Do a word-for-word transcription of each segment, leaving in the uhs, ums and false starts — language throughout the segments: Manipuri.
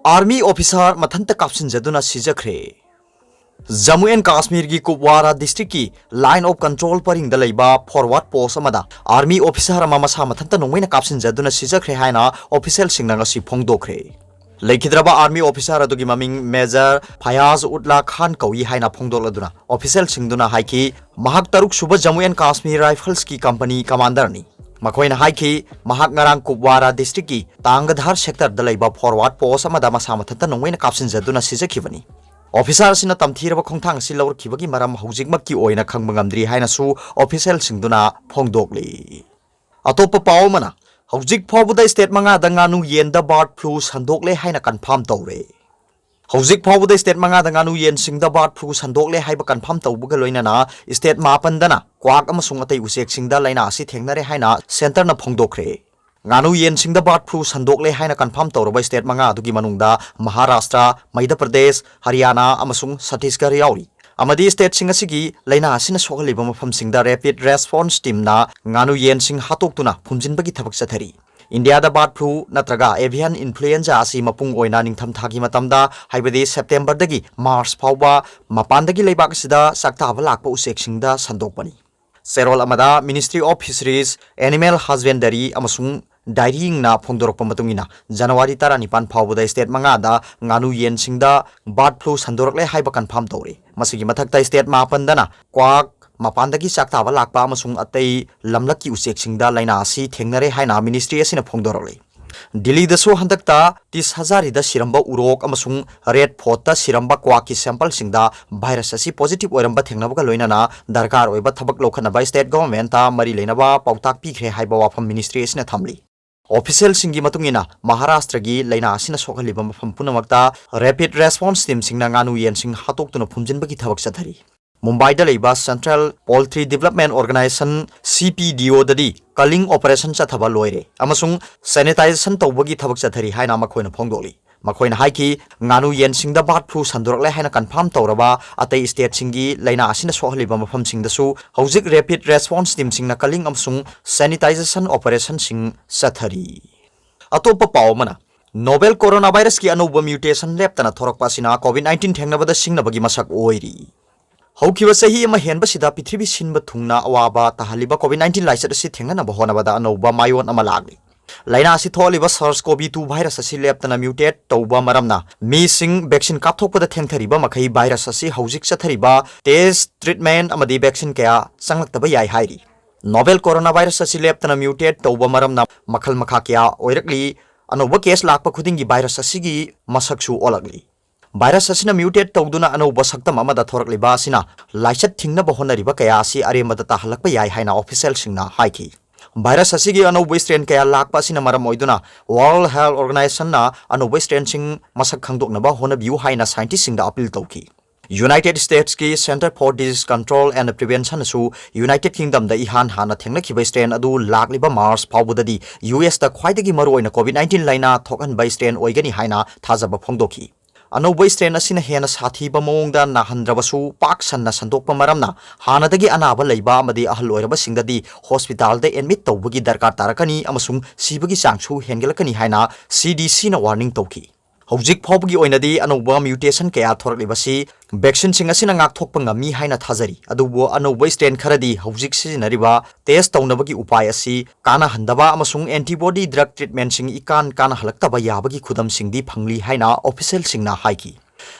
Army officer ꯃꯊꯟꯇ ꯀꯥꯞꯁꯤꯟꯖꯗꯨꯅ ꯁꯤꯖꯈ꯭ꯔꯦ꯫ ꯖꯝꯃꯨ ꯑꯦꯟ ꯀꯥꯁꯃꯤꯔꯒꯤ ꯀꯨꯞꯋꯥꯔꯥ district ꯀꯤ Line of Control ꯄꯔꯤꯡꯗ ꯂꯩꯕ forward post ꯑꯃꯗ army officer ꯑꯃ ꯃꯁꯥ ꯃꯊꯟꯇ ꯅꯣꯡꯃꯩꯅ ꯀꯥꯞꯁꯤꯟꯖꯗꯨꯅ ꯁꯤꯖꯈ꯭ꯔꯦ ꯍꯥꯏꯅ official ꯁꯤꯡꯅ ꯉꯁꯤ ꯐꯣꯡꯗꯣꯛꯈ꯭ꯔꯦ꯫ ꯂꯩꯈꯤꯗ꯭ꯔꯕ army officer ꯑꯗꯨꯒꯤ ꯃꯃꯤꯡ Major ꯐꯌꯥꯖ ꯎꯠꯂꯥ ꯈꯥꯟ ꯀꯧꯏ ꯍꯥꯏꯅ ꯐꯣꯡꯗꯣꯛꯂꯗꯨꯅ official ꯁꯤꯡꯗꯨꯅ ꯍꯥꯏꯈꯤ, ꯃꯍꯥꯛ ꯇꯔꯨꯛ ꯁꯨꯕ Jammu and Kashmir Rifles ꯀꯤ company commander ꯅꯤ꯫ ꯃꯈꯣꯏꯅ ꯍꯥꯏꯈꯤ, ꯃꯍꯥꯛ ꯉꯔꯥꯡ ꯀꯨꯞꯋꯥꯔꯥ district ꯀꯤ ꯇꯥꯡꯒꯙꯥꯔ sector ꯗ ꯂꯩꯕ forward post ꯑꯃꯗ ꯃꯁꯥ ꯃꯊꯟꯇ ꯅꯣꯡꯃꯩꯅ ꯀꯥꯞꯁꯤꯟꯖꯗꯨꯅ ꯁꯤꯖꯈꯤꯕꯅꯤ꯫ Officer ꯑꯁꯤꯅ ꯇꯝꯊꯤꯔꯕ ꯈꯣꯡꯊꯥꯡ ꯑꯁꯤ ꯂꯧꯔꯛꯈꯤꯕꯒꯤ ꯃꯔꯝ ꯍꯧꯖꯤꯛꯃꯛꯀꯤ ꯑꯣꯏꯅ ꯈꯪꯕ ꯉꯝꯗ꯭ꯔꯤ ꯍꯥꯏꯅꯁꯨ official ꯁꯤꯡꯗꯨꯅ ꯐꯣꯡꯗꯣꯛꯂꯤ꯫ ꯑꯇꯣꯞꯄ ꯄꯥꯎ ꯑꯃꯅ, ꯍꯧꯖꯤꯛ ꯐꯥꯎꯕꯗ state ꯃꯉꯥꯗ ꯉꯥꯅꯨ ꯌꯦꯟꯗ bird flu ꯁꯟꯗꯣꯛꯂꯦ ꯍꯥꯏꯅ confirm ꯇꯧꯔꯦ꯫ ꯍꯧꯖꯤꯛ ꯐꯥꯎꯕꯗ state ꯃꯉꯥꯗ ꯉꯥꯅꯨ ꯌꯦꯟꯁꯤꯡꯗ bird flu ꯁꯟꯗꯣꯛꯂꯦ ꯍꯥꯏꯕ confirm ꯇꯧꯕꯒ ꯂꯣꯏꯅꯅ state ꯃꯥꯄꯟꯗꯅ ꯀ꯭ꯋꯥꯛ ꯑꯃꯁꯨꯡ ꯑꯇꯩ ꯎꯆꯦꯛꯁꯤꯡꯗ ꯂꯥꯏꯅꯥ ꯑꯁꯤ ꯊꯦꯡꯅꯔꯦ ꯍꯥꯏꯅ centre ꯅ ꯐꯣꯡꯗꯣꯛꯈ꯭ꯔꯦ꯫ ꯉꯥꯅꯨ ꯌꯦꯟꯁꯤꯡꯗ bird flu ꯁꯟꯗꯣꯛꯂꯦ ꯍꯥꯏꯅ confirm ꯇꯧꯔꯕ state ꯃꯉꯥ ꯑꯗꯨꯒꯤ ꯃꯅꯨꯡꯗ ꯃꯍꯥꯔꯥꯁꯇ꯭ꯔ, ꯃꯩꯙ꯭ꯌ ꯄ꯭ꯔꯗꯦꯁ, ꯍꯔꯤꯌꯥꯅꯥ ꯑꯃꯁꯨꯡ ꯁꯠꯇꯤꯁꯒꯔ ꯌꯥꯎꯔꯤ꯫ ꯑꯃꯗꯤ state ꯁꯤꯡ ꯑꯁꯤꯒꯤ ꯂꯥꯏꯅꯥ ꯑꯁꯤꯅ ꯁꯣꯛꯍꯜꯂꯤꯕ ꯃꯐꯝꯁꯤꯡꯗ rapid response team ꯅ ꯉꯥꯅꯨ ꯌꯦꯟꯁꯤꯡ ꯍꯥꯠꯇꯣꯛꯇꯨꯅ ꯐꯨꯝꯖꯤꯟꯕꯒꯤ ꯊꯕꯛ ꯆꯠꯊꯔꯤ꯫ ꯏꯟꯗꯤꯌꯥꯗ bird flu ꯅꯠꯇ꯭ꯔꯒ avian influenza ꯑꯁꯤ ꯃꯄꯨꯡ ꯑꯣꯏꯅ ꯅꯤꯡꯊꯝꯊꯥꯒꯤ ꯃꯇꯝꯗ, ꯍꯥꯏꯕꯗꯤ September ꯗꯒꯤ March ꯐꯥꯎꯕ, ꯃꯄꯥꯟꯗꯒꯤ ꯂꯩꯕꯥꯛ ꯑꯁꯤꯗ ꯆꯥꯛꯇꯥꯕ ꯂꯥꯛꯄ ꯎꯆꯦꯛꯁꯤꯡꯗ ꯁꯟꯗꯣꯛꯄꯅꯤ꯫ ꯆꯦꯔꯣꯜ ꯑꯃꯗ Ministry of Fisheries, Animal Husbandry ꯑꯃꯁꯨꯡ Dairying ꯅ ꯐꯣꯡꯗꯣꯔꯛꯄ ꯃꯇꯨꯡ ꯏꯟꯅ, January ꯇꯔꯥꯅꯤꯄꯥꯟ ꯐꯥꯎꯕꯗ state ꯃꯉꯥꯗ ꯉꯥꯅꯨ ꯌꯦꯟꯁꯤꯡꯗ bird flu ꯁꯟꯗꯣꯔꯛꯂꯦ ꯍꯥꯏꯕ confirm ꯇꯧꯔꯦ꯫ ꯃꯁꯤꯒꯤ ꯃꯊꯛꯇ state ꯃꯥꯄꯟꯗꯅ ꯀ꯭ꯋꯥꯛ, ꯃꯄꯥꯟꯗꯒꯤ ꯆꯥꯛꯇꯥꯕ ꯂꯥꯛꯄ ꯑꯃꯁꯨꯡ ꯑꯇꯩ ꯂꯝꯂꯛꯀꯤ ꯎꯆꯦꯛꯁꯤꯡꯗ ꯂꯥꯏꯅꯥ ꯑꯁꯤ ꯊꯦꯡꯅꯔꯦ ꯍꯥꯏꯅ ministry ꯑꯁꯤꯅ ꯐꯣꯡꯗꯣꯔꯛꯂꯤ꯫ ꯗꯤꯜꯂꯤꯗꯁꯨ ꯍꯟꯗꯛꯇ ꯇꯤꯁ ꯍꯖꯥꯔꯤꯗ ꯁꯤꯔꯝꯕ ꯎꯔꯣꯛ ꯑꯃꯁꯨꯡ ꯔꯦꯗ ꯐꯣꯔꯠꯇ ꯁꯤꯔꯝꯕ ꯀ꯭ꯋꯥꯛꯀꯤ sample ꯁꯤꯡꯗ virus ꯑꯁꯤ positive ꯑꯣꯏꯔꯝꯕ ꯊꯦꯡꯅꯕꯒ ꯂꯣꯏꯅꯅ ꯗꯔꯀꯥꯔ ꯑꯣꯏꯕ ꯊꯕꯛ ꯂꯧꯈꯠꯅꯕ state government ꯇ ꯃꯔꯤ ꯂꯩꯅꯕ ꯄꯥꯎꯇꯥꯛ ꯄꯤꯈ꯭ꯔꯦ ꯍꯥꯏꯕ ꯋꯥꯐꯝ ministry ꯑꯁꯤꯅ ꯊꯝꯂꯤ꯫ Official ꯁꯤꯡꯒꯤ ꯃꯇꯨꯡ ꯏꯟꯅ, ꯃꯍꯥꯔꯥꯁꯇ꯭ꯔꯒꯤ ꯂꯥꯏꯅꯥ ꯑꯁꯤꯅ ꯁꯣꯛꯍꯜꯂꯤꯕ ꯃꯐꯝ ꯄꯨꯝꯅꯃꯛꯇ rapid response team ꯁꯤꯡꯅ ꯉꯥꯅꯨ ꯌꯦꯟꯁꯤꯡ ꯍꯥꯠꯇꯣꯛꯇꯨꯅ ꯐꯨꯝꯖꯤꯟꯕꯒꯤ ꯊꯕꯛ ꯆꯠꯊꯔꯤ꯫ ꯃꯨꯝꯕꯥꯏꯗ ꯂꯩꯕ Central Poultry Development Organisation, C P D O ꯗꯗꯤ culling operation ꯆꯠꯊꯕ ꯂꯣꯏꯔꯦ ꯑꯃꯁꯨꯡ sanitization ꯇꯧꯕꯒꯤ ꯊꯕꯛ ꯆꯠꯊꯔꯤ ꯍꯥꯏꯅ ꯃꯈꯣꯏꯅ ꯐꯣꯡꯗꯣꯛꯂꯤ꯫ ꯃꯈꯣꯏꯅ ꯍꯥꯏꯈꯤ, ꯉꯥꯅꯨ ꯌꯦꯟꯁꯤꯡꯗ bird flu ꯁꯟꯗꯣꯔꯛꯂꯦ ꯍꯥꯏꯅ confirm ꯇꯧꯔꯕ ꯑꯇꯩ state ꯁꯤꯡꯒꯤ ꯂꯥꯏꯅꯥ ꯑꯁꯤꯅ ꯁꯣꯛꯍꯜꯂꯤꯕ ꯃꯐꯝꯁꯤꯡꯗꯁꯨ ꯍꯧꯖꯤꯛ rapid response team ꯁꯤꯡꯅ culling ꯑꯃꯁꯨꯡ sanitization operation ꯁꯤꯡ ꯆꯠꯊꯔꯤ꯫ ꯑꯇꯣꯞꯄ ꯄꯥꯎ ꯑꯃꯅ, novel coronavirus ꯀꯤ ꯑꯅꯧꯕ mutation ꯂꯦꯞꯇꯅ ꯊꯣꯔꯛꯄ ꯑꯁꯤꯅ COVID nineteen ꯊꯦꯡꯅꯕꯗ ꯁꯤꯡꯅꯕꯒꯤ ꯃꯁꯛ ꯑꯣꯏꯔꯤ꯫ ꯍꯧꯈꯤꯕ ꯆꯍꯤ ꯑꯃ ꯍꯦꯟꯕꯁꯤꯗ ꯄ꯭ꯔꯤꯊꯤꯕꯤ ꯁꯤꯟꯕ ꯊꯨꯡꯅ ꯑꯋꯥꯕ ꯇꯥꯍꯜꯂꯤꯕ COVID nineteen ꯂꯥꯏꯆꯠ ꯑꯁꯤ ꯊꯦꯡꯅꯅꯕ ꯍꯣꯠꯅꯕꯗ ꯑꯅꯧꯕ ꯃꯥꯏꯑꯣꯟ ꯑꯃ ꯂꯥꯛꯂꯤ꯫ ꯂꯥꯏꯅꯥ ꯑꯁꯤ ꯊꯣꯛꯍꯜꯂꯤꯕ SARS-CoV two virus ꯑꯁꯤ ꯂꯦꯞꯇꯅ mutate ꯇꯧꯕ ꯃꯔꯝꯅ ꯃꯤꯁꯤꯡ vaccine ꯀꯥꯞꯊꯣꯛꯄꯗ ꯊꯦꯡꯊꯔꯤꯕ ꯃꯈꯩ virus ꯑꯁꯤ ꯍꯧꯖꯤꯛ ꯆꯠꯊꯔꯤꯕ test, treatment ꯑꯃꯗꯤ vaccine ꯀꯌꯥ ꯆꯪꯂꯛꯇꯕ ꯌꯥꯏ ꯍꯥꯏꯔꯤ꯫ Novel coronavirus ꯑꯁꯤ ꯂꯦꯞꯇꯅ mutate ꯇꯧꯕ ꯃꯔꯝꯅ ꯃꯈꯜ ꯃꯈꯥ ꯀꯌꯥ ꯑꯣꯏꯔꯛꯂꯤ꯫ ꯑꯅꯧꯕ case ꯂꯥꯛꯄ ꯈꯨꯗꯤꯡꯒꯤ virus ꯑꯁꯤꯒꯤ ꯃꯁꯛꯁꯨ ꯑꯣꯜꯂꯛꯂꯤ꯫ Virus ꯑꯁꯤꯅ mutate ꯇꯧꯗꯨꯅ ꯑꯅꯧꯕ ꯁꯛꯇꯝ ꯑꯃꯗ ꯊꯣꯔꯛꯂꯤꯕ ꯑꯁꯤꯅ ꯂꯥꯏꯆꯠ ꯊꯤꯡꯅꯕ ꯍꯣꯠꯅꯔꯤꯕ ꯀꯌꯥ ꯑꯁꯤ ꯑꯔꯦꯝꯕꯗ ꯇꯥꯍꯜꯂꯛꯄ ꯌꯥꯏ ꯍꯥꯏꯅ officialꯁꯤꯡꯅ ꯍꯥꯏꯈꯤ꯫ Virus ꯑꯁꯤꯒꯤ ꯑꯅꯧꯕ strain ꯀꯌꯥ ꯂꯥꯛꯄ ꯑꯁꯤꯅ ꯃꯔꯝ ꯑꯣꯏꯗꯨꯅ World Health Organizationꯅ ꯑꯅꯧꯕ strainꯁꯤꯡ ꯃꯁꯛ ꯈꯪꯗꯣꯛꯅꯕ ꯍꯣꯠꯅꯕꯤꯌꯨ ꯍꯥꯏꯅ scientistꯁꯤꯡꯗ appeal ꯇꯧꯈꯤ꯫ United Statesꯀꯤ Center for Disease Control and Preventionꯅꯁꯨ United Kingdomꯗ ꯏꯍꯥꯟ ꯍꯥꯟꯅ ꯊꯦꯡꯅꯈꯤꯕ strain ꯑꯗꯨ ꯂꯥꯛꯂꯤꯕ March ꯐꯥꯎꯕꯗꯗꯤ USꯇ ꯈ꯭ꯋꯥꯏꯗꯒꯤ ꯃꯔꯨꯑꯣꯏꯅ COVID nineteen ꯂꯥꯏꯅꯥ ꯊꯣꯛꯍꯟꯕ strain ꯑꯣꯏꯒꯅꯤ ꯍꯥꯏꯅ ꯊꯥꯖꯕ ꯐꯣꯡꯗꯣꯛꯈꯤ꯫ ꯑꯅꯧꯕ strain ꯑꯁꯤꯅ ꯍꯦꯟꯅ ꯁꯥꯊꯤꯕ ꯃꯑꯣꯡꯗ ꯅꯥꯍꯟꯗ꯭ꯔꯕꯁꯨ ꯄꯥꯛ ꯁꯟꯅ ꯁꯟꯗꯣꯛꯄ ꯃꯔꯝꯅ ꯍꯥꯟꯅꯗꯒꯤ ꯑꯅꯥꯕ ꯂꯩꯕ ꯑꯃꯗꯤ ꯑꯍꯜ ꯑꯣꯏꯔꯕꯁꯤꯡꯗꯗꯤ hospitalꯗ admit ꯇꯧꯕꯒꯤ ꯗꯔꯀꯥꯔ ꯇꯥꯔꯛꯀꯅꯤ ꯑꯃꯁꯨꯡ ꯁꯤꯕꯒꯤ ꯆꯥꯡꯁꯨ ꯍꯦꯟꯒꯠꯂꯛꯀꯅꯤ ꯍꯥꯏꯅ CDCꯅ warning ꯇꯧꯈꯤ꯫ ꯍꯧꯖꯤꯛ ꯐꯥꯎꯕꯒꯤ ꯑꯣꯏꯅꯗꯤ ꯑꯅꯧꯕ mutation ꯀꯌꯥ ꯊꯣꯔꯛꯂꯤꯕꯁꯤ vaccineꯁꯤꯡ ꯑꯁꯤꯅ ꯉꯥꯛꯊꯣꯛꯄ ꯉꯝꯃꯤ ꯍꯥꯏꯅ ꯊꯥꯖꯔꯤ, ꯑꯗꯨꯕꯨ ꯑꯅꯧꯕ strain ꯈꯔꯗꯤ ꯍꯧꯖꯤꯛ ꯁꯤꯖꯤꯟꯅꯔꯤꯕ test ꯇꯧꯅꯕꯒꯤ ꯎꯄꯥꯏ ꯑꯁꯤ ꯀꯥꯟꯅꯍꯟꯗꯕ ꯑꯃꯁꯨꯡ antibody drug treatmentꯁꯤꯡ ꯏꯀꯥꯟ ꯀꯥꯟꯅꯍꯜꯂꯛꯇꯕ ꯌꯥꯕꯒꯤ ꯈꯨꯗꯝꯁꯤꯡꯗꯤ ꯐꯪꯂꯤ ꯍꯥꯏꯅ officialꯁꯤꯡꯅ ꯍꯥꯏꯈꯤ꯫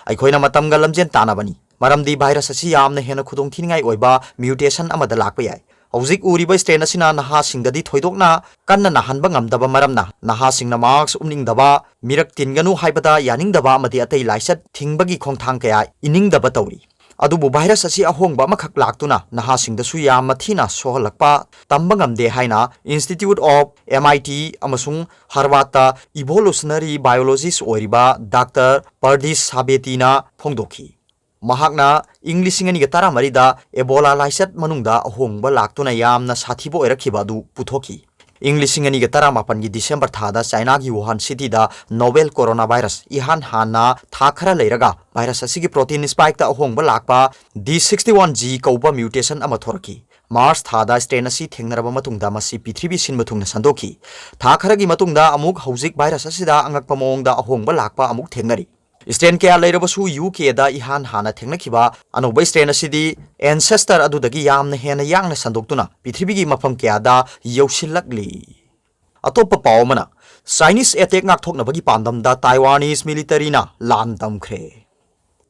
ꯑꯩꯈꯣꯏꯅ ꯃꯇꯝꯒ ꯂꯝꯖꯦꯟ ꯇꯥꯟꯅꯕꯅꯤ, ꯃꯔꯝꯗꯤ virus ꯑꯁꯤ ꯌꯥꯝꯅ ꯍꯦꯟꯅ ꯈꯨꯗꯣꯡꯊꯤꯅꯤꯡꯉꯥꯏ ꯑꯣꯏꯕ mutation ꯑꯃꯗ ꯂꯥꯛꯄ ꯌꯥꯏ꯫ ꯍꯧꯖꯤꯛ ꯎꯔꯤꯕ strain ꯑꯁꯤꯅ ꯅꯍꯥꯁꯤꯡꯗꯗꯤ ꯊꯣꯏꯗꯣꯛꯅ ꯀꯟꯅ ꯅꯥꯍꯟꯕ ꯉꯝꯗꯕ ꯃꯔꯝꯅ ꯅꯍꯥꯁꯤꯡꯅ mask ꯎꯞꯅꯤꯡꯗꯕ, ꯃꯤꯔꯛ ꯇꯤꯟꯒꯅꯨ ꯍꯥꯏꯕꯗ ꯌꯥꯅꯤꯡꯗꯕ ꯑꯃꯗꯤ ꯑꯇꯩ ꯂꯥꯏꯆꯠ ꯊꯤꯡꯕꯒꯤ ꯈꯣꯡꯊꯥꯡ ꯀꯌꯥ ꯏꯅꯤꯡꯗꯕ ꯇꯧꯔꯤ꯫ ꯑꯗꯨꯕꯨ virus ꯑꯁꯤ ꯑꯍꯣꯡꯕ ꯑꯃꯈꯛ ꯂꯥꯛꯇꯨꯅ ꯅꯍꯥꯁꯤꯡꯗꯁꯨ ꯌꯥꯝꯅ ꯊꯤꯅ ꯁꯣꯛꯍꯜꯂꯛꯄ ꯇꯝꯕ ꯉꯝꯗꯦ ꯍꯥꯏꯅ Institute of MIT ꯑꯃꯁꯨꯡ Harvardꯇ evolutionary biologist ꯑꯣꯏꯔꯤꯕ Doctor Pardis Sabetiꯅ ꯐꯣꯡꯗꯣꯛꯈꯤ꯫ ꯃꯍꯥꯛꯅ ꯏꯪ ꯂꯤꯁꯤꯡ ꯑꯅꯤꯒ ꯇꯔꯥꯃꯔꯤꯗ Ebola ꯂꯥꯏꯆꯠ ꯃꯅꯨꯡꯗ ꯑꯍꯣꯡꯕ ꯂꯥꯛꯇꯨꯅ ꯌꯥꯝꯅ ꯁꯥꯊꯤꯕ ꯑꯣꯏꯔꯛꯈꯤꯕ ꯑꯗꯨ ꯄꯨꯊꯣꯛꯈꯤ꯫ ꯏꯪ ꯂꯤꯁꯤꯡ ꯑꯅꯤꯒ ꯇꯔꯥꯃꯥꯄꯟꯒꯤ December ꯊꯥꯗ Chinaꯒꯤ Wuhan cityꯗ novel coronavirus ꯏꯍꯥꯟ ꯍꯥꯟꯅ ꯊꯥ ꯈꯔ ꯂꯩꯔꯒ virus ꯑꯁꯤꯒꯤ protein spikeꯇ ꯑꯍꯣꯡꯕ ꯂꯥꯛꯄ D sixty-one G ꯀꯧꯕ mutation ꯑꯃ ꯊꯣꯔꯛꯈꯤ꯫ ꯃꯥꯔꯆ ꯊꯥꯗ strain ꯑꯁꯤ ꯊꯦꯡꯅꯔꯕ ꯃꯇꯨꯡꯗ ꯃꯁꯤ ꯄ꯭ꯔꯤꯊꯤꯕꯤ ꯁꯤꯟꯕ ꯊꯨꯡꯅ ꯁꯟꯗꯣꯛꯈꯤ꯫ ꯊꯥ ꯈꯔꯒꯤ ꯃꯇꯨꯡꯗ ꯑꯃꯨꯛ ꯍꯧꯖꯤꯛ virus ꯑꯁꯤꯗ ꯑꯉꯛꯄ ꯃꯑꯣꯡꯗ ꯑꯍꯣꯡꯕ ꯂꯥꯛꯄ ꯑꯃꯨꯛ ꯊꯦꯡꯅꯔꯤ꯫ Strain ꯀꯌꯥ ꯂꯩꯔꯕꯁꯨ, ꯌꯨ ꯀꯦꯗ ꯏꯍꯥꯟ ꯍꯥꯟꯅ ꯊꯦꯡꯅꯈꯤꯕ ꯑꯅꯧꯕ strain ꯑꯁꯤꯗꯤ ancestor ꯑꯗꯨꯗꯒꯤ ꯌꯥꯝꯅ ꯍꯦꯟꯅ ꯌꯥꯡꯅ ꯁꯟꯗꯣꯛꯇꯨꯅ ꯄ꯭ꯔꯤꯊꯤꯕꯤꯒꯤ ꯃꯐꯝ ꯀꯌꯥꯗ ꯌꯧꯁꯤꯜꯂꯛꯂꯤ꯫ ꯑꯇꯣꯞꯄ ꯄꯥꯎ ꯑꯃꯅ, Chinese attack ꯉꯥꯛꯊꯣꯛꯅꯕꯒꯤ ꯄꯥꯟꯗꯝꯗ Taiwanese militaryꯅ ꯂꯥꯟ ꯇꯝꯈ꯭ꯔꯦ꯫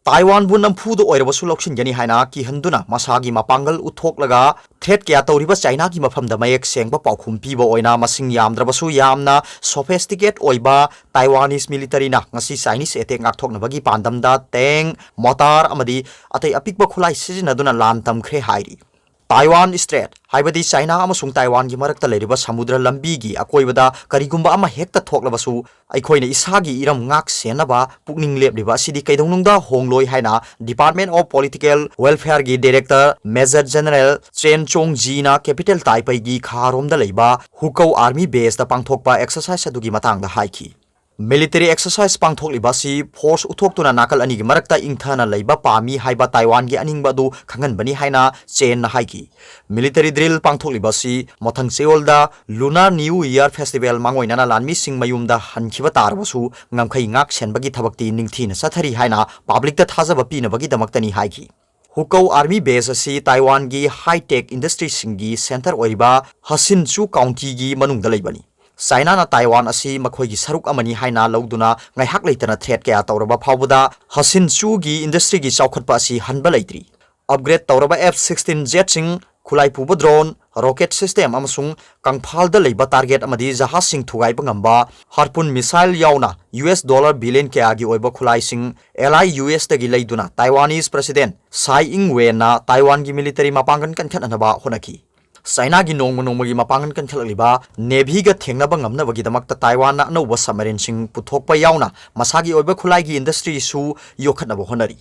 ꯇꯥꯏꯋꯥꯟꯕꯨ ꯅꯝꯐꯨꯗ ꯑꯣꯏꯔꯕꯁꯨ ꯂꯧꯁꯤꯟꯒꯅꯤ ꯍꯥꯏꯅ ꯀꯤꯍꯟꯗꯨꯅ ꯃꯁꯥꯒꯤ ꯃꯄꯥꯡꯒꯜ ꯎꯠꯊꯣꯛꯂꯒ threat ꯀꯌꯥ ꯇꯧꯔꯤꯕ ꯆꯥꯏꯅꯥꯒꯤ ꯃꯐꯝꯗ ꯃꯌꯦꯛ ꯁꯦꯡꯕ ꯄꯥꯎꯈꯨꯝ ꯄꯤꯕ ꯑꯣꯏꯅ ꯃꯁꯤꯡ ꯌꯥꯝꯗ꯭ꯔꯕꯁꯨ ꯌꯥꯝꯅ sophisticated ꯑꯣꯏꯕ Taiwanese militaryꯅ ꯉꯁꯤ Chinese attack ꯉꯥꯛꯊꯣꯛꯅꯕꯒꯤ ꯄꯥꯟꯗꯝꯗ tank, mortar ꯑꯃꯗꯤ ꯑꯇꯩ ꯑꯄꯤꯛꯄ ꯈꯨꯠꯂꯥꯏ ꯁꯤꯖꯤꯟꯅꯗꯨꯅ ꯂꯥꯟ ꯇꯝꯈ꯭ꯔꯦ ꯍꯥꯏꯔꯤ꯫ Taiwan Strait, ꯍꯥꯏꯕꯗꯤ ꯆꯥꯏꯅꯥ ꯑꯃꯁꯨꯡ ꯇꯥꯏꯋꯥꯟꯒꯤ ꯃꯔꯛꯇ ꯂꯩꯔꯤꯕ ꯁꯃꯨꯗ꯭ꯔ ꯂꯝꯕꯤꯒꯤ ꯑꯀꯣꯏꯕꯗ ꯀꯔꯤꯒꯨꯝꯕ ꯑꯃ ꯍꯦꯛꯇ ꯊꯣꯛꯂꯕꯁꯨ, ꯑꯩꯈꯣꯏꯅ ꯏꯁꯥꯒꯤ ꯏꯔꯝ ꯉꯥꯛ ꯁꯦꯟꯅꯕ ꯄꯨꯛꯅꯤꯡ ꯂꯦꯞꯂꯤꯕ ꯑꯁꯤꯗꯤ ꯀꯩꯗꯧꯅꯨꯡꯗ ꯍꯣꯡꯂꯣꯏ ꯍꯥꯏꯅ Department of Political Welfareꯒꯤ Director Major General Chen Chong-jiꯅ capital ꯇꯥꯏꯄꯩꯒꯤ ꯈꯥꯔꯣꯝꯗ ꯂꯩꯕ Hukou Army Baseꯇ ꯄꯥꯡꯊꯣꯛꯄ exercise ꯑꯗꯨꯒꯤ ꯃꯇꯥꯡꯗ ꯍꯥꯏꯈꯤ꯫ Military exercise ꯄꯥꯡꯊꯣꯛꯂꯤꯕ ꯑꯁꯤ force ꯎꯠꯊꯣꯛꯇꯨꯅ ꯅꯥꯀꯜ ꯑꯅꯤꯒꯤ ꯃꯔꯛꯇ ꯏꯪꯊꯅ ꯂꯩꯕ ꯄꯥꯝꯃꯤ ꯍꯥꯏꯕ ꯇꯥꯏꯋꯥꯟꯒꯤ ꯑꯅꯤꯡꯕ ꯑꯗꯨ ꯈꯪꯍꯟꯕꯅꯤ ꯍꯥꯏꯅ ꯆꯦꯟꯅ ꯍꯥꯏꯈꯤ꯫ Military drill ꯄꯥꯡꯊꯣꯛꯂꯤꯕ ꯑꯁꯤ ꯃꯊꯪ ꯆꯌꯣꯜꯗ Lunar New Year Festival ꯃꯥꯡꯑꯣꯏꯅꯅ ꯂꯥꯟꯃꯤꯁꯤꯡ ꯃꯌꯨꯝꯗ ꯍꯟꯈꯤꯕ ꯇꯥꯔꯕꯁꯨ, ꯉꯝꯈꯩ ꯉꯥꯛ ꯁꯦꯟꯕꯒꯤ ꯊꯕꯛꯇꯤ ꯅꯤꯡꯊꯤꯅ ꯆꯠꯊꯔꯤ ꯍꯥꯏꯅ publicꯇ ꯊꯥꯖꯕ ꯄꯤꯅꯕꯒꯤꯗꯃꯛꯇꯅꯤ ꯍꯥꯏꯈꯤ꯫ Hukou Army Base ꯑꯁꯤ ꯇꯥꯏꯋꯥꯟꯒꯤ high-tech industryꯁꯤꯡꯒꯤ centre ꯑꯣꯏꯔꯤꯕ Hsinchu Countyꯒꯤ ꯃꯅꯨꯡꯗ ꯂꯩꯕꯅꯤ꯫ ꯆꯥꯏꯅꯥꯅ ꯇꯥꯏꯋꯥꯟ ꯑꯁꯤ ꯃꯈꯣꯏꯒꯤ ꯁꯔꯨꯛ ꯑꯃꯅꯤ ꯍꯥꯏꯅ ꯂꯧꯗꯨꯅ ꯉꯥꯏꯍꯥꯛ ꯂꯩꯇꯅ threat ꯀꯌꯥ ꯇꯧꯔꯕ ꯐꯥꯎꯕꯗ, Hsinchuꯒꯤ industryꯒꯤ ꯆꯥꯎꯈꯠꯄ ꯑꯁꯤ ꯍꯟꯕ ꯂꯩꯇ꯭ꯔꯤ꯫ Upgrade ꯇꯧꯔꯕ F sixteen jetꯁꯤꯡ, ꯈꯨꯠꯂꯥꯏ ꯄꯨꯕ drone, rocket system ꯑꯃꯁꯨꯡ ꯀꯪꯐꯥꯜꯗ ꯂꯩꯕ target ꯑꯃꯗꯤ ꯖꯍꯥꯖꯁꯤꯡ ꯊꯨꯒꯥꯏꯕ ꯉꯝꯕ Harpoon missile ꯌꯥꯎꯅ U S dollar billion ꯀꯌꯥꯒꯤ ꯑꯣꯏꯕ ꯈꯨꯠꯂꯥꯏꯁꯤꯡ ally U S ꯇꯒꯤ ꯂꯩꯗꯨꯅ Taiwanese President Tsai Ing-wenꯅ ꯇꯥꯏꯋꯥꯟꯒꯤ military ꯃꯄꯥꯡꯒꯜ ꯀꯟꯈꯠꯅꯅꯕ ꯍꯣꯠꯅꯈꯤ꯫ ꯆꯥꯏꯅꯥꯒꯤ ꯅꯣꯡꯃ ꯅꯣꯡꯃꯒꯤ ꯃꯄꯥꯡꯒꯜ ꯀꯟꯈꯠꯂꯛꯂꯤꯕ navyꯒ ꯊꯦꯡꯅꯕ ꯉꯝꯅꯕꯒꯤꯗꯃꯛꯇ ꯇꯥꯏꯋꯥꯟꯅ ꯑꯅꯧꯕ submarineꯁꯤꯡ ꯄꯨꯊꯣꯛꯄ ꯌꯥꯎꯅ ꯃꯁꯥꯒꯤ ꯑꯣꯏꯕ ꯈꯨꯠꯂꯥꯏꯒꯤ industryꯁꯨ ꯌꯣꯛꯈꯠꯅꯕ ꯍꯣꯠꯅꯔꯤ꯫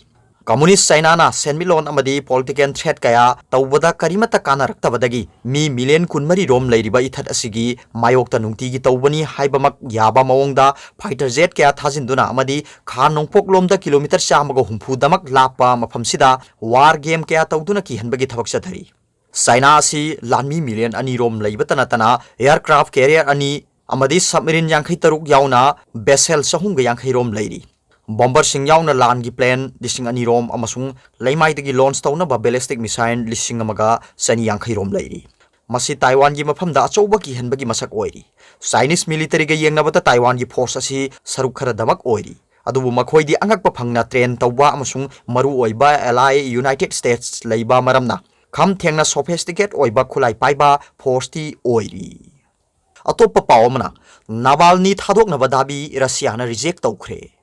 Communist ꯆꯥꯏꯅꯥꯅ ꯁꯦꯟꯃꯤꯠꯂꯣꯟ ꯑꯃꯗꯤ political threat ꯀꯌꯥ ꯇꯧꯕꯗ ꯀꯔꯤꯃꯠꯇ ꯀꯥꯟꯅꯔꯛꯇꯕꯗꯒꯤ ꯃꯤ million ꯀꯨꯟꯃꯔꯤ ꯔꯣꯝ ꯂꯩꯔꯤꯕ ꯏꯊꯠ ꯑꯁꯤꯒꯤ ꯃꯥꯌꯣꯛꯇ ꯅꯨꯡꯇꯤꯒꯤ ꯇꯧꯕꯅꯤ ꯍꯥꯏꯕꯃꯛ ꯌꯥꯕ ꯃꯑꯣꯡꯗ fighter jet ꯀꯌꯥ ꯊꯥꯖꯤꯟꯗꯨꯅ ꯑꯃꯗꯤ ꯈꯥ ꯅꯣꯡꯄꯣꯛꯂꯣꯝꯗ kilometre ꯆꯥꯝꯃꯒ ꯍꯨꯝꯐꯨ ꯗꯃꯛ ꯂꯥꯞꯄ ꯃꯐꯝꯁꯤꯗ war game ꯀꯌꯥ ꯇꯧꯗꯨꯅ ꯀꯤꯍꯟꯕꯒꯤ ꯊꯕꯛ ꯆꯠꯊꯔꯤ꯫ ꯆꯥꯏꯅꯥ ꯑꯁꯤ ꯂꯥꯟꯃꯤ ꯃꯤꯂꯤꯌꯟ ꯑꯅꯤ ꯔꯣꯝ ꯂꯩꯕꯇ ꯅꯠꯇꯅ aircraft carrier ꯑꯅꯤ ꯑꯃꯗꯤ submarine ꯌꯥꯡꯈꯩ ꯇꯔꯨꯛ ꯌꯥꯎꯅ vessel ꯆꯍꯨꯝꯒ ꯌꯥꯡꯈꯩ ꯔꯣꯝ ꯂꯩꯔꯤ꯫ Bomberꯁꯤꯡ ꯌꯥꯎꯅ ꯂꯥꯟꯒꯤ plane ꯂꯤꯁꯤꯡ ꯑꯅꯤ ꯔꯣꯝ ꯑꯃꯁꯨꯡ ꯂꯩꯃꯥꯏꯗꯒꯤ launch ꯇꯧꯅꯕ ballistic missile ꯂꯤꯁꯤꯡ ꯑꯃꯒ ꯆꯅꯤ ꯌꯥꯡꯈꯩ ꯔꯣꯝ ꯂꯩꯔꯤ꯫ ꯃꯁꯤ ꯇꯥꯏꯋꯥꯟꯒꯤ ꯃꯐꯝꯗ ꯑꯆꯧꯕ ꯀꯤꯍꯟꯕꯒꯤ ꯃꯁꯛ ꯑꯣꯏꯔꯤ꯫ Chinese militaryꯒ ꯌꯦꯡꯅꯕꯗ ꯇꯥꯏꯋꯥꯟꯒꯤ force ꯑꯁꯤ ꯁꯔꯨꯛ ꯈꯔꯗꯃꯛ ꯑꯣꯏꯔꯤ, ꯑꯗꯨꯕꯨ ꯃꯈꯣꯏꯗꯤ ꯑꯉꯛꯄ ꯐꯪꯅ train ꯇꯧꯕ ꯑꯃꯁꯨꯡ ꯃꯔꯨꯑꯣꯏꯕ ally United States ꯂꯩꯕ ꯃꯔꯝꯅ ꯈꯝ ꯊꯦꯡꯅ sophisticate ꯑꯣꯏꯕ ꯈꯨꯠꯂꯥꯏ ꯄꯥꯏꯕ forceꯇꯤ ꯑꯣꯏꯔꯤ꯫ ꯑꯇꯣꯞꯄ ꯄꯥꯎ ꯑꯃꯅ, ꯅꯥꯚꯥꯜꯅꯤ ꯊꯥꯗꯣꯛꯅꯕ ꯗꯥꯕꯤ ꯔꯁꯤꯌꯥꯅ reject ꯇꯧꯈ꯭ꯔꯦ꯫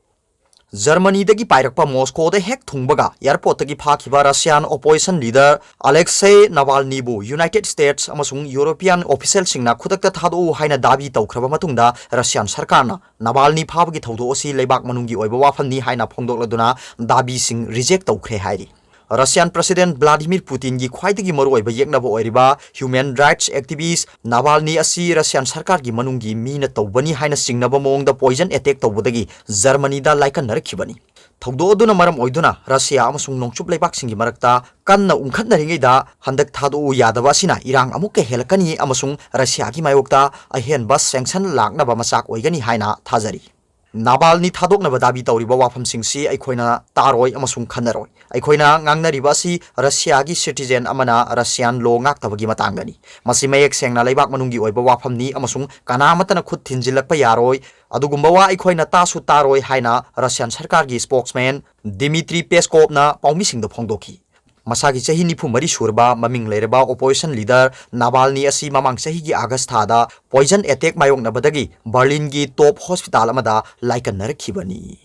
ꯖꯔꯃꯅꯤꯗꯒꯤ ꯄꯥꯏꯔꯛꯄ ꯃꯣꯁꯀꯣꯗ ꯍꯦꯛ ꯊꯨꯡꯕꯒ airportꯇꯒꯤ ꯐꯥꯈꯤꯕ Russian opposition leader Alexei Navalnyꯕꯨ United States ꯑꯃꯁꯨꯡ European officialꯁꯤꯡꯅ ꯈꯨꯗꯛꯇ ꯊꯥꯗꯣꯛꯎ ꯍꯥꯏꯅ ꯗꯥꯕꯤ ꯇꯧꯈ꯭ꯔꯕ ꯃꯇꯨꯡꯗ, Russian ꯁꯔꯀꯥꯔꯅ ꯅꯥꯚꯥꯜꯅꯤ ꯐꯥꯕꯒꯤ ꯊꯧꯗꯣꯛ ꯑꯁꯤ ꯂꯩꯕꯥꯛ ꯃꯅꯨꯡꯒꯤ ꯑꯣꯏꯕ ꯋꯥꯐꯝꯅꯤ ꯍꯥꯏꯅ ꯐꯣꯡꯗꯣꯛꯂꯗꯨꯅ ꯗꯥꯕꯤꯁꯤꯡ reject ꯇꯧꯈ꯭ꯔꯦ ꯍꯥꯏꯔꯤ꯫ Russian President Vladimir Putinꯒꯤ ꯈ꯭ꯋꯥꯏꯗꯒꯤ ꯃꯔꯨꯑꯣꯏꯕ ꯌꯦꯛꯅꯕ ꯑꯣꯏꯔꯤꯕ human rights activist Navalny ꯑꯁꯤ Russian ꯁꯔꯀꯥꯔꯒꯤ ꯃꯅꯨꯡꯒꯤ ꯃꯤꯅ ꯇꯧꯕꯅꯤ ꯍꯥꯏꯅ ꯆꯤꯡꯅꯕ ꯃꯑꯣꯡꯗ poison attack ꯇꯧꯕꯗꯒꯤ ꯖꯔꯃꯅꯤꯗ ꯂꯥꯏꯀꯠꯅꯔꯛꯈꯤꯕꯅꯤ꯫ ꯊꯧꯗꯣꯛ ꯑꯗꯨꯅ ꯃꯔꯝ ꯑꯣꯏꯗꯨꯅ ꯔꯁꯤꯌꯥ ꯑꯃꯁꯨꯡ ꯅꯣꯡꯆꯨꯞ ꯂꯩꯕꯥꯛꯁꯤꯡꯒꯤ ꯃꯔꯛꯇ ꯀꯟꯅ ꯎꯪꯈꯠꯅꯔꯤꯉꯩꯗ, ꯍꯟꯗꯛ ꯊꯥꯗꯣꯛꯎ ꯌꯥꯗꯕ ꯑꯁꯤꯅ ꯏꯔꯥꯡ ꯑꯃꯨꯛꯀ ꯍꯦꯜꯂꯛꯀꯅꯤ ꯑꯃꯁꯨꯡ ꯔꯁꯤꯌꯥꯒꯤ ꯃꯥꯌꯣꯛꯇ ꯑꯍꯦꯟꯕ sanction ꯂꯥꯛꯅꯕ ꯃꯆꯥꯛ ꯑꯣꯏꯒꯅꯤ ꯍꯥꯏꯅ ꯊꯥꯖꯔꯤ꯫ ꯅꯥꯚꯥꯜꯅꯤ ꯊꯥꯗꯣꯛꯅꯕ ꯗꯥꯕꯤ ꯇꯧꯔꯤꯕ ꯋꯥꯐꯝꯁꯤꯡꯁꯤ ꯑꯩꯈꯣꯏꯅ ꯇꯥꯔꯣꯏ ꯑꯃꯁꯨꯡ ꯈꯟꯅꯔꯣꯏ꯫ ꯑꯩꯈꯣꯏꯅ ꯉꯥꯡꯅꯔꯤꯕ ꯑꯁꯤ ꯔꯁꯤꯌꯥꯒꯤ citizen ꯑꯃꯅ Russian law ꯉꯥꯛꯇꯕꯒꯤ ꯃꯇꯥꯡꯗꯅꯤ꯫ ꯃꯁꯤ ꯃꯌꯦꯛ ꯁꯦꯡꯅ ꯂꯩꯕꯥꯛ ꯃꯅꯨꯡꯒꯤ ꯑꯣꯏꯕ ꯋꯥꯐꯝꯅꯤ ꯑꯃꯁꯨꯡ ꯀꯅꯥꯃꯠꯇꯅ ꯈꯨꯠ ꯊꯤꯟꯖꯤꯜꯂꯛꯄ ꯌꯥꯔꯣꯏ꯫ ꯑꯗꯨꯒꯨꯝꯕ ꯋꯥ ꯑꯩꯈꯣꯏꯅ ꯇꯥꯁꯨ ꯇꯥꯔꯣꯏ ꯍꯥꯏꯅ Russian ꯁꯔꯀꯥꯔꯒꯤ spokesman Dmitry Peskovꯅ ꯄꯥꯎꯃꯤꯁꯤꯡꯗ ꯐꯣꯡꯗꯣꯛꯈꯤ꯫ ꯃꯁꯥꯒꯤ ꯆꯍꯤ ꯅꯤꯐꯨ ꯃꯔꯤ ꯁꯨꯔꯕ ꯃꯃꯤꯡ ꯂꯩꯔꯕ opposition leader ꯅꯥꯚꯥꯜꯅꯤ ꯑꯁꯤ ꯃꯃꯥꯡ ꯆꯍꯤꯒꯤ August ꯊꯥꯗ poison attack ꯃꯥꯌꯣꯛꯅꯕꯗꯒꯤ Berlinꯒꯤ top hospital ꯑꯃꯗ ꯂꯥꯏꯀꯠꯅꯔꯛꯈꯤꯕꯅꯤ꯫